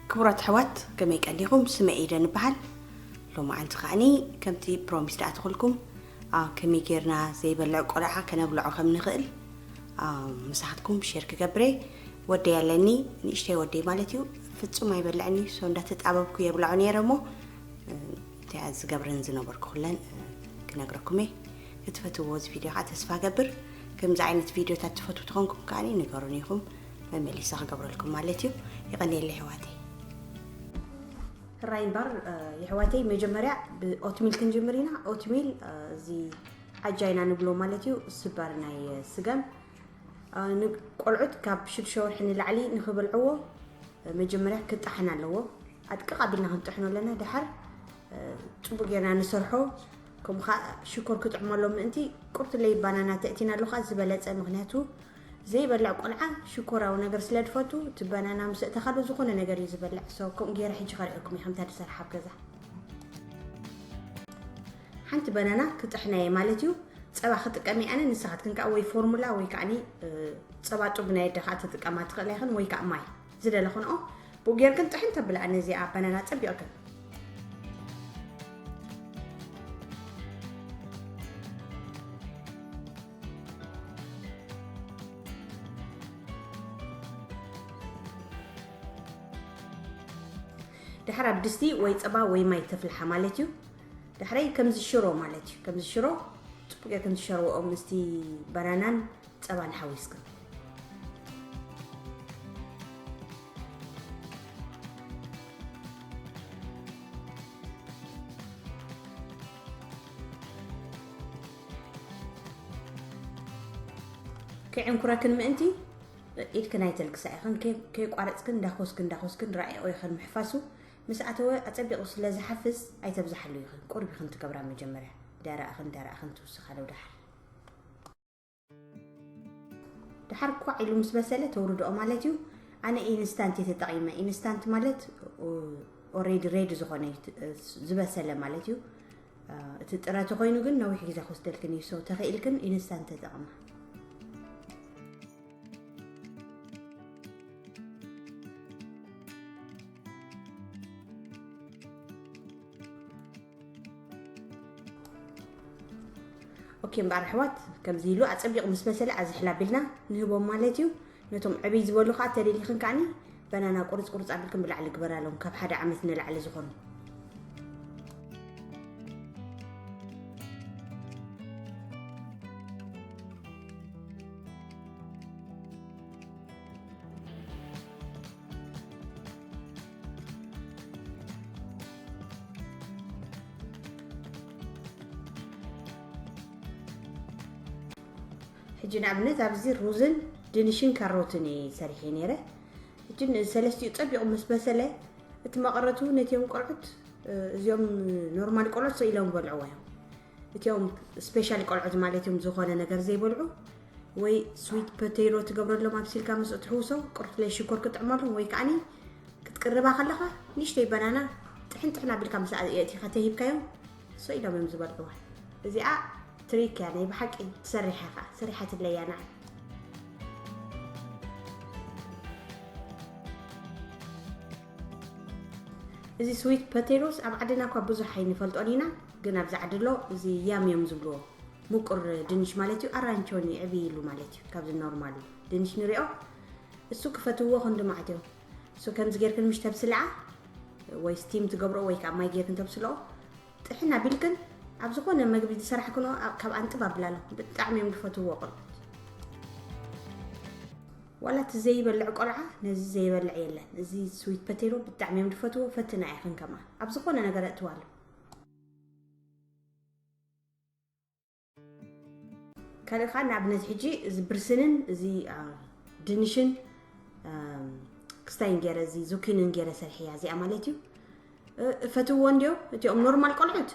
ክቡራት ኣሕዋት፣ ከመይ ቀኒኹም? ስመ ኤደን እበሃል። ሎማዓንቲ ከዓኒ ከምቲ ፕሮሚስ ደኣትኹልኩም፣ ኣ፣ ከመይ ጌርና ዘይበልዕ ቆልዓ ከነብልዖ ከም ንኽእል፣ ኣ፣ ምሳኻትኩም ሼር ክገብር እየ። ወደይ ኣለኒ፣ ንእሽተይ ወደይ ማለት እዩ። ፍጹም ኣይበልዕን እዩ። ሶ እንዳተጣበብኩ የብልዖ ነይረ እሞ፣ እ፣ እንታይ እየ ዝገብርን ዝነበርኩ ኩለን፣ እ፣ ክነግረኩም እየ። ክትፈትዎ እዚ ቪድዮ ከዓ ተስፋ ገብር። ከምዚ ዓይነት ቪድዮታት ትፈትዉ ተኾንኩም ከዓኒ ንገሩን ኢኹም፣ መመሊሳ ክገብረልኩም ማለት እዩ። የቐንየለይ ኣሕዋተይ። ሕራይ እምበር፣ እ፣ የሕዋተይ መጀመርያ ብኦትሚል ክንጅምር ኢና። ኦትሚል፣ እ፣ እዚ ዓጃ ኢና ንብሎ ማለት እዩ። ስባር ናይ፣ እ፣ ስገም፣ እ፣ ንቆልዑት ካብ ሽዱሽተ ወርሒ ንላዕሊ ንኽበልዕዎ፣ እ፣ መጀመርያ ክጣሕን ኣለዎ። ኣድቅቕ ኣቢልና ክንጥሕኖ ኣለና። ደሓር፣ እ፣ ጽቡቅ ጌርና ንሰርሖ። ከምኡ ኸኣ ሽኮር ክጥዕመሎም ምእንቲ ቁርትለይ ባናና ተእቲናሉ ኸኣ ዝበለጸ። ምኽንያቱ ዘይበልዕ ቆልዓ ሽኮራዊ ነገር ስለ ዝፈቱ፣ እቲ ባናና ምስ እተኻሉ ዝኾነ ነገር እዩ ዝበልዕ። ሶ፣ ከምኡ ገይረ ሕጂ ከርእየኩም እየ ከምታ ዝሰርሓ ኣብ ገዛ። ሓንቲ ባናና ክጥሕና እየ ማለት እዩ። ጸባ ክጥቀም እየ ኣነ፣ ንስኻትክን ከኣ ወይ ፎርሙላ ወይ ከኣኒ፣ እ፣ ጸባ ጡብ ናይ ኣደ ከኣ ትጥቀማ ትኽእላ ኢኽን ወይ ከኣ ማይ። ዝደለኽንኦ ብኡ ጌርክን ጥሕን ተብልኣ ነዚኣ ባናና ጸቢቕክን። ድሕር ኣብ ድስቲ ወይ ጸባ ወይ ማይ ተፍልሓ ማለት እዩ። ድሕረይ ከምዚ ሽሮ ማለት እዩ። ከምዚ ሽሮ ጽቡቅ ጌርክን ትሸርወኦ ምስቲ ባናናን ጸባን ሓዊስክን። ከይዕንኩረክን ምእንቲ ኢድክን ኣይተልግሳ ኢኽን። ከይ-፣ ከይቋረጽክን እንዳኾስክን እንዳኾስክን ራእዮ ኢኽን ምሕፋሱ። ምስ ኣተወ ኣጸቢቑ ስለ ዝሓፍስ ኣይተብዝሓሉ ኢኽን። ቁሩብ ኢኽን ትገብራ መጀመርያ። ደራእኽን ደራእኽን ትውስኻ ዶ ደሓር። ደሓር ኳዕ ኢሉ ምስ በሰለ ተውርድኦ ማለት እዩ። ኣነ ኢንስታንት እየ ተጠቒመ። ኢንስታንት ማለት፣ ኦ-፣ ኦሬዲ ሬዲ ዝኾነ እዩ፣ ት-፣ ዝበሰለ ማለት እዩ። እ፣ እቲ ጥረ ተኾይኑ ግን ነዊሕ ግዜ ክወስደልክን እዩ። ሶ ተኽኢልክን ኢንስታንት ተጠቕማ። ኦኬ፣ እምበኣር ኣሕዋት፣ ከምዚ ኢሉ ኣጸቢቑ ምስ በሰለ፣ ኣዝሕል ኣቢልና ንህቦም ማለት እዩ። ነቶም ዕብይ ዝበሉ ከኣ ተደሊኽን ከኣኒ ባናና ቁርጽ ቁርጽ ኣቢልክን ብላዕሊ ግበራሎም፣ ካብ ሓደ ዓመት ንላዕሊ ዝኾኑ። ሕጂ ንኣብነት ኣብዚ ሩዝን ድንሽን ካሮትን እየ ሰሪሐ ነይረ። ሕጂ ንሰለስቲኡ ጸቢቑ ምስ በሰለ፣ እቲ መቐረቱ ነቲኦም ቆልዑት፣ እ፣ እዚኦም ኖርማል ቆልዑት ሰ ኢሎም ይበልዕዎ እዮም። እቲኦም ስፔሻል ቆልዑት ማለት እዮም፣ ዝኾነ ነገር ዘይበልዑ፣ ወይ ስዊት ፖቴቶ ትገብረሎም ኣብሲልካ ምስኡ ትሕውሶ፣ ቁርትለይ ሽኮር ክጥዕመሎም፣ ወይ ከዓኒ ክትቅርባ ከለኻ ንእሽተይ ባናና ጥሕን ጥሕን ኣቢልካ ምስ የእቲኻ ተሂብካዮም፣ ሰ ኢሎም እዮም ዝበልዕዋ። እዚኣ ትሪክ እያ፣ ናይ ብሓቂ ትሰርሕ እያ ኸዓ፣ ሰሪሓትለይ እያ ንዓይ። እዚ ስዊት ፖቴቶስ ኣብ ዓድና እኳ ብዙሕ ኣይንፈልጦን ኢና፣ ግን ኣብዚ ዓዲ ኣሎ። እዚ ያም እዮም ዝብልዎ። ምቁር ድንሽ ማለት እዩ። ኣራንቸውን ይዕብይ ኢሉ ማለት እዩ። ካብዚ ኖርማል ድንሽ ንሪኦ፣ እሱ ክፈትውዎ ክንዲ መዓት እዮም። እሱ ከምዚ ጌርክን ምሽ ተብስልዓ፣ ወይ ስቲም ትገብሮ ወይ ከዓ ማይ ጌርክን ተብስልኦ፣ ጥሕን ኣቢልክን ኣብ ዝኾነ መግቢ ዝሰራሕክንኦ ኣብ-፣ ካብ ኣንጥብ ኣብላሎ። ብጣዕሚ እዮም ዝፈትውዎ ቆልዑት። ዋላ እቲ ዘይበልዕ ቆልዓ ነዚ ዘይበልዕ የለን። እዚ ስዊት ፖቴቶ ብጣዕሚ እዮም ዝፈትዎ። ፈትና ኢኽን ከማን ኣብ ዝኾነ ነገር ኣእትዋሉ። ካልእ ኸዓ ንኣብነት ሕጂ እዚ ብርስንን እዚ፣ አ፣ ድንሽን፣ አ፣ ክስታይን ገይረ እዚ ዙኪንን ገይረ ሰርሕያ እዚኣ ማለት እዩ። እ፣ እፈትዎ እንድዮም እቲኦም ኖርማል ቆልዑት።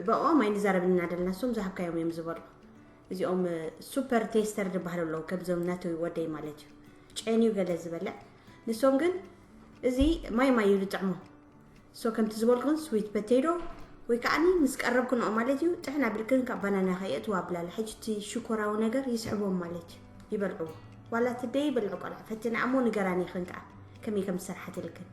ብኦም ኣይንዛረብን ኢና ደለና፣ እሶም ዝሃብካዮም እዮም ዝበልዑ። እዚኦም፣ እ፣ ሱፐር ቴስተር ዝበሃሉ ኣለዉ፣ ከምዞም ናተይ ወደይ ማለት እዩ። ጨንዩ ገለ ዝበልዕ። ንሶም ግን እዚ ማይ ማይ እዩ ዝጥዕሞም። ሶ ከምቲ ዝበልኩን ስዊት ፖቴቶ ወይ ከዓኒ ምስ ቀረብክንኦ ማለት እዩ፣ ጥሕን ኣቢልክን ካብ ባናና ከየእትዋ ኣብላላ። ሕጂ እቲ ሽኮራዊ ነገር ይስሕቦም ማለት እዩ፣ ይበልዕዎ። ዋላ እቲ ደይበልዕ ቆልዓ ፈትና እሞ ንገራኒ ኢኽን ከኣ ከመይ ከም ዝሰርሓትልክን።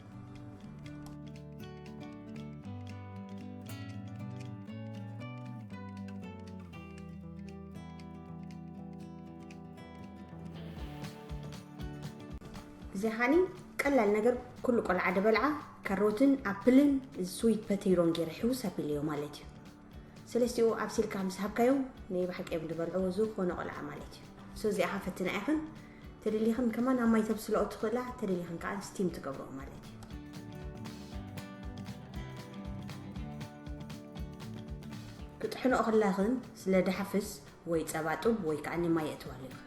እዚ ኻኒ ቀላል ነገር፣ ኩሉ ቆልዓ ደበልዓ፣ ካሮትን ኣፕልን ስዊት ፖቴቶን ገይረ ሕውስ ኣቢለዮ ማለት እዩ። ሰለስቲኡ ኣብሲልካ ምስ ሃብካዮም ናይ ብሓቂ እዮም ዝበልዕዎ፣ ዝኾነ ቆልዓ ማለት እዩ። So እዚኣ ኸፈትና ኢኽን፣ ተደሊኽን ከማን ኣብ ማይ ተብስልኦ ትኽእላ፣ ተደሊኽን ከዓ ስቲም ትገብርኦ ማለት እዩ። ክጥሕንኦ ከላኽን ስለ ድሓፍስ ወይ ጸባ ጡብ ወይ ከዓ ማይ የእትዋሉ ኢኻ።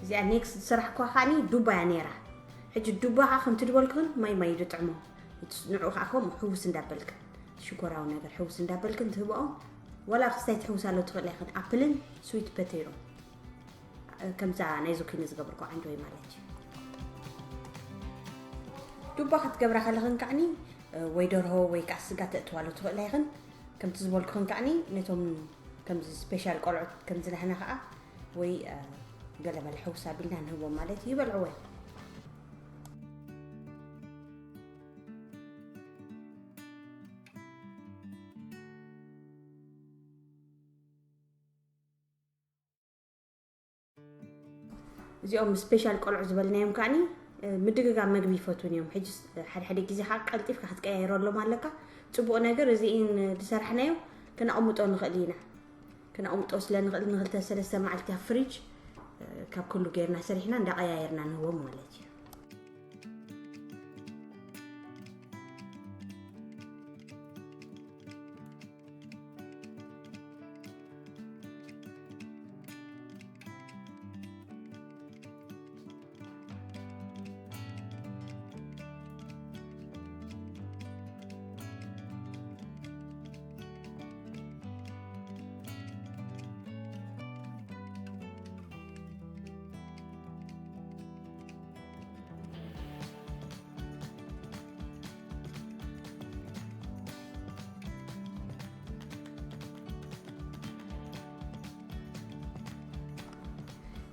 እዚኣ ኔክስት ዝሰራሕኳ ከዓኒ ዱባ እያ ነይራ። ሕጂ ዱባ ከዓ ከምቲ ድበልክን ማይ ማይ እዩ ድጥዕሞ። ንዑ ከዓ ከምኡ ሕውስ እንዳበልክን ሽኮራዊ ነገር ሕውስ እንዳበልክን ትህብኦም። ዋላ ክስታይ ትሕውሳሎ ትኽእላ ኢኽን ኣፕልን ስዊት ፖቴቶን። ከምዛ ናይ ዙኪኒ ዝገብርኩ ዓንዲ ወይ ማለት እዩ። ዱባ ክትገብራ ከለኽን ከዓኒ ወይ ደርሆ ወይ ከዓ ስጋ ተእትዋሉ ትኽእላ ኢኽን። ከምቲ ዝበልኩኽን ከዓኒ ነቶም ከምዚ ስፔሻል ቆልዑት ከምዚ ናህና ከዓ ወይ ገለመለ ሕውስ ኣቢልና ንህቦም ማለት እዩ፣ ይበልዕዎ እዮም። እዚኦም ስፔሻል ቆልዑ ዝበልናዮም ከዓኒ ምድግጋም መግቢ ይፈትውን እዮም። ሕጂ ሓደ ሓደ ግዜ ከዓ ቀልጢፍካ ክትቀያየረሎም ኣለካ። ፅቡቕ ነገር እዚእን ዝሰራሕናዮ ክነቕምጦ ንኽእል ኢና። ክነቕምጦ ስለ ንኽእል ንክልተ ሰለስተ መዓልቲ ኣብ ፍሪጅ ካብ ኩሉ ጌርና ሰሪሕና እንዳቐያየርና ንህቦም ማለት እዩ።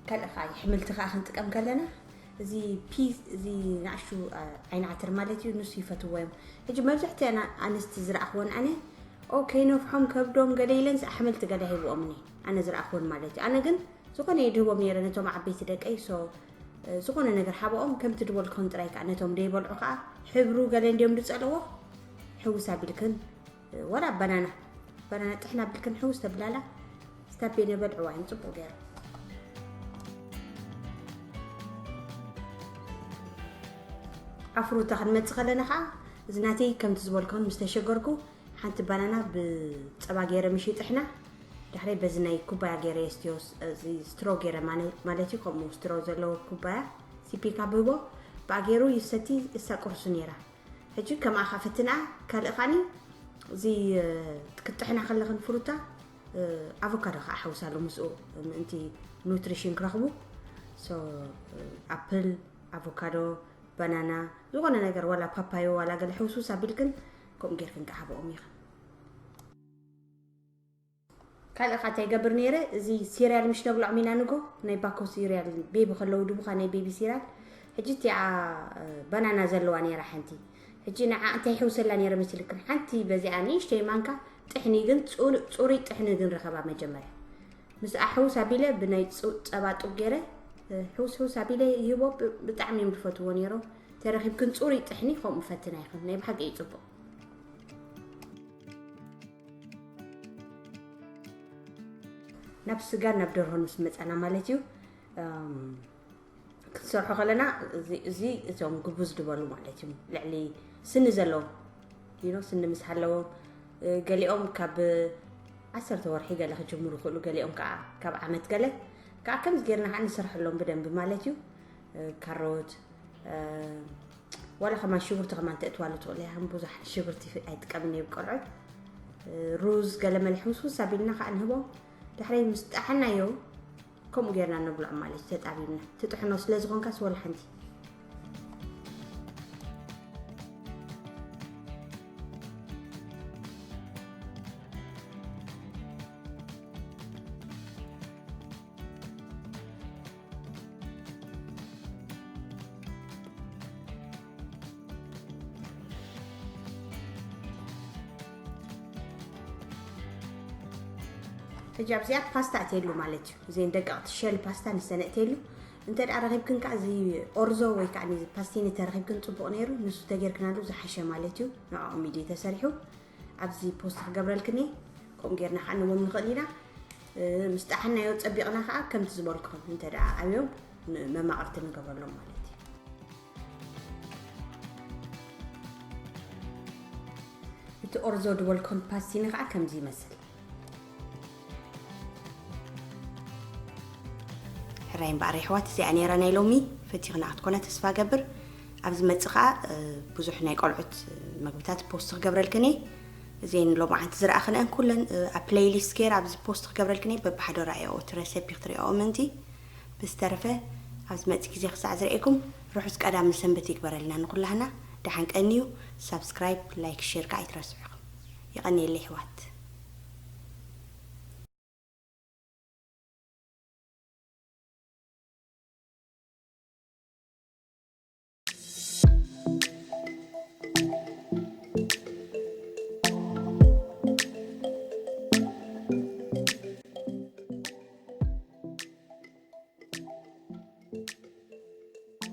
ካልእ ከዓ ኣሕምልቲ ከዓ ክንጥቀም ከለና እዚ ፒስ፣ እዚ ንኣሽቱ ዓይኒ ዓተር ማለት እዩ፣ ንሱ ይፈትዎ እዮም። ሕጂ መብዛሕትኣን ኣንስቲ ዝረኣኽወን ኣነ ኦኬ ነፍሖም ከብዶም ገለ ኢለን ኣሕምልቲ ገለ ሂብኦምኒ፣ ኣነ ዝረኣኽወን ማለት እዩ። ኣነ ግን ዝኾነ ይድህቦም ነይረ ነቶም ዓበይቲ ደቀይ። ሶ ዝኾነ ነገር ሓበኦም ከምቲ ድበልክን ጥራይ ከዓ ነቶም ደይበልዑ ከዓ ሕብሩ ገለ እንዲዮም ድፀልዎ። ሕውስ ኣቢልክን ዋላ ባናና ባናና ጥሕና ኣቢልክን ሕውስ ተብላላ ስታቤ ነበልዕዋ እዮም ፅቡቅ ገይሩ። ኣፍሩታ ክንመፅእ ከለና ከዓ እዚ ናተይ ከምቲ ዝበልኩን ምስ ተሸገርኩ ሓንቲ ባናና ብፀባ ገይረ ምሽ ይጥሕና። ዳሕረይ በዚ ናይ ኩባያ ገይረ የስትዮ፣ እዚ ስትሮ ገይረ ማነ-፣ ማለት እዩ። ከምኡ ስትሮ ዘለዎ ኩባያ ሲፒካ ብህቦ ብኣ ገይሩ ይሰቲ እሳ ቁርሱ ነይራ። ሕጂ ከምኣ ከዓ ፈትና። ካልእ ከዓኒ እዚ ክትጥሕና ከለኽን ፍሩታ ኣቮካዶ ከዓ ሓውሳሉ ምስኡ ምእንቲ ኑትሪሽን ክረኽቡ። ሶ ኣፕል፣ ኣቮካዶ፣ ባናና፣ ዝኾነ ነገር ዋላ ፓፓዮ ዋላ ገለ ሕውስውስ ኣቢልክን ከምኡ ጌርክን ከዓ ሃብኦም ኢኽን። ካልእ ካ እንታይ ይገብር ነይረ? እዚ ሲርያል ምሽ ነብልዖም ኢና ንጎ፣ ናይ ባኮ ሲርያል ቤቢ ከለዉ ድቡኻ ናይ ቤቢ ሲርያል። ሕጂ እቲኣ ባናና ዘለዋ ነይራ ሓንቲ። ሕጂ ንዓ እንታይ ይሕውሰላ ነይረ መስልክን? ሓንቲ በዚኣ ንእሽተይ ማንካ ጥሕኒ ግን ጽሩ-፣ ጽሩይ ጥሕኒ ግን ረኸባ መጀመርያ። ምስ ኣሕውስ ኣቢለ ብናይ ጹ-፣ ጸባ ጡብ ገይረ፣ ሕውስ ሕውስ ኣቢለ ይህቦ። ብ-፣ ብጣዕሚ እዮም ዝፈትዎ ነይሮም። ተረኺብክን ጽሩይ ጥሕኒ ከምኡ ፈትና ኢኽን። ናይ ብሓቂ እዩ ጽቡቕ። ናብ ስጋን ናብ ደርሆን ምስ መጻና ማለት እዩ። እም፣ ክንሰርሖ ከለና እዚ፣ እዚ እዞም ግቡዝ ዝበሉ ማለት እዩ። ልዕሊ ስኒ ዘለዎም፣ you know፣ ስኒ ምስ ሃለዎም፣ እ፣ ገሊኦም ካብ ዓሰርተ ወርሒ ገለ ክጅምሩ ይኽእሉ፣ ገሊኦም ከዓ ካብ ዓመት ገለ። ከዓ ከምዚ ጌርና ከዓ ንሰርሐሎም ብደንቢ ማለት እዩ። እ፣ ካሮት፣ እ፣ ዋላ ከማን ሽጉርቲ ከማን ተእትዋሉ ትኽእሉ ኢኹም። ብዙሕ ሽጉርቲ ኣይጥቀምን እየ ብቆልዑት። እ፣ ሩዝ ገለ መለ ሕውስውስ ኣቢልና ከዓ ንህቦም። ድሕረይ ምስ ጠዓናዮ ከምኡ ጌርና ንብልዖም ማለት እዩ። ተጣቢብና ትጥሕኖ ስለ ዝኾንካስ ወላ ሓንቲ። ሕጂ ኣብዚኣ ፓስታ እትየሉ ማለት እዩ። እዘን ደቀቕቲ ሸል ፓስታ ንሰን እትየሉ። እንተ ደኣ ረኺብክን ከኣ እዚ ኦርዞ ወይ ከኣ እዚ ፓስቲኒ ተረኺብክን ጽቡቕ ነይሩ። ንሱ ተጌርክናሉ ዝሓሸ ማለት እዩ። ንዕኦም ኢዩ ተሰሪሑ። ኣብዚ ፖስት ክገብረልክን እየ። ከምኡ ጌርና ከኣ ንቦም ንኽእል ኢና። እ፣ ምስ ጠሓናዮ ጸቢቕና ከኣ ከምቲ ዝበልኩኹም እንተ ደኣ ኣብዮም ን-፣ መማቕርቲ ንገብረሎም ማለት እዩ። እቲ ኦርዞ ዝበልኩም ፓስቲኒ ከኣ ከምዚ ይመስል። ሕራይ እምበኣር የሕዋት፣ እዚኣ ነይራ ናይ ሎሚ። ፈቲኽና ክትኮና ተስፋ ገብር። ኣብ ዝመጽእ ከኣ፣ እ፣ ብዙሕ ናይ ቆልዑት መግብታት ፖስት ክገብረልክን እየ። እዘን ሎማዓንቲ ዝረኣኽንአን ኩለን፣ እ፣ ኣብ ፕሌይሊስት ገይረ ኣብዚ ፖስት ክገብረልክን እየ። በብሓደ ረኣየኦ እቲ ረሰፒ ክትሪኦ ምእንቲ። ብዝተረፈ ኣብ ዝመጽእ ግዜ ክሳዕ ዝርእየኩም ርሑስ ቀዳም ሰንበት ይግበረልና ንኩላህና። ደሓን ቀንዩ። ሳብስክራይብ፣ ላይክ፣ ሼር ከኣ ኣይትረስዑ። ይቐንየለይ ኣሕዋት።